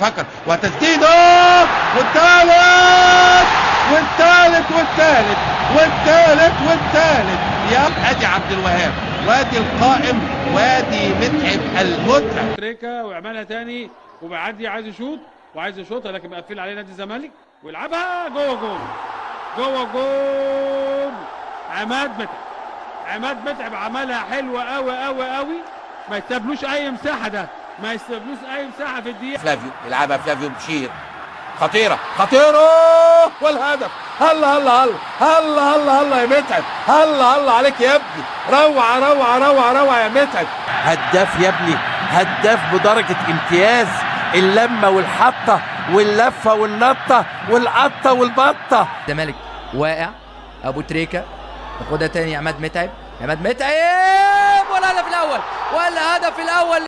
فكر وتسديده، والثالث والثالث والثالث والثالث والثالث. يا ادي عبد الوهاب، وادي القائم، وادي متعب المتعب. تريكا ويعملها تاني وبيعدي، عايز يشوط وعايز يشوطها، لكن مقفل عليه نادي الزمالك ويلعبها جوه جول، جوه جول. عماد متعب، عماد متعب عملها حلوة قوي قوي قوي، ما يسيبلوش اي مساحة، ده ما يسيبلوش اي مساحة في الدقيقة. فلافيو يلعبها، فلافيو بشير، خطيرة خطيرة، والهدف. هلا هلا هلا هلا هلا هلا يا متعب، هلا هلا عليك يا ابني، روعه روعه روعه روعه يا متعب. هداف يا ابني، هداف بدرجة امتياز، اللمة والحطه واللفه والنطه والقطه والبطه. الزمالك واقع، ابو تريكه ياخدها تاني، عماد متعب، عماد متعب، والهدف الاول، والهدف الاول.